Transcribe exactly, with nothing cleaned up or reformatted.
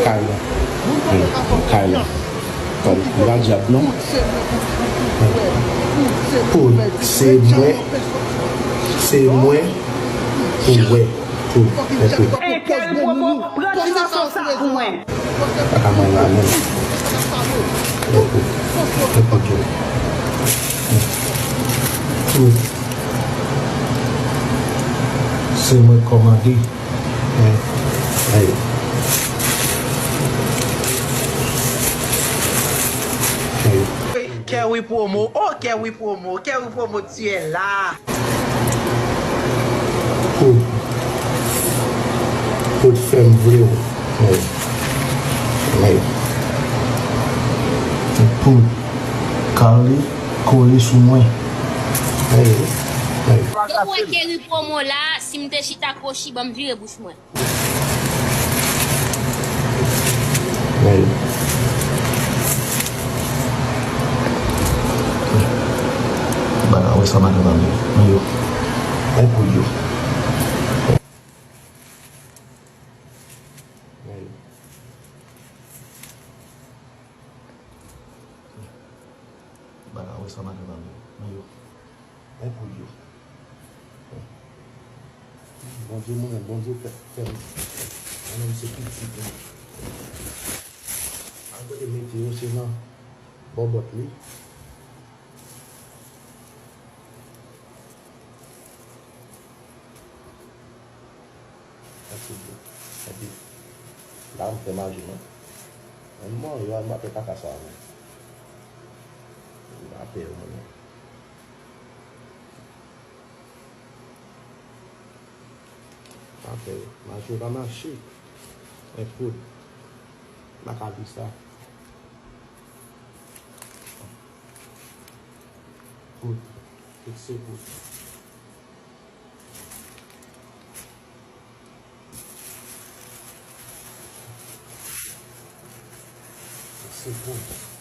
Kay la. Wi, kay la. Kòm, pa dyab non. Poud, se mwen, se mwen, pou wè, pou, pou. Hey, Kerry Promo, pran ti mòso sa pou mwen. Pa ka manyen la menm. Epi, epi tou. Tou. Se mwen k kòmande. Hey. Hey. Hey. Kerry Promo, oh Kerry Promo, Kerry Promo tu es là. Poud. Poud fè m vle w. Mèd. Mèd. Poud. Kale, kole sou mwen. Mèd. Mèd. Bon, mwen Kerry Promo la, si m te chita kwochi, ban m vire bouch mwen. Mèd. Bagay, wè sa madanm nan ye. Men yo. Bon poud yo. Mèd. Bagay, wè sa madanm nan ye. Men yo. Bon poud yo. Bondye mwen, Bondye fè, fè m. Mwen menm se pitit mwen. Al kote mete yo, se nan bòbòt li. Mèsi bro. Epi, la m fè maji non. Mwen mò, yo al m ap fè kaka sa non. M ap fè yo mwen menm. Apre, maji yo pa mache. Men poud. M pa ka di sa. Poud. Tout se poud. Tout se poud.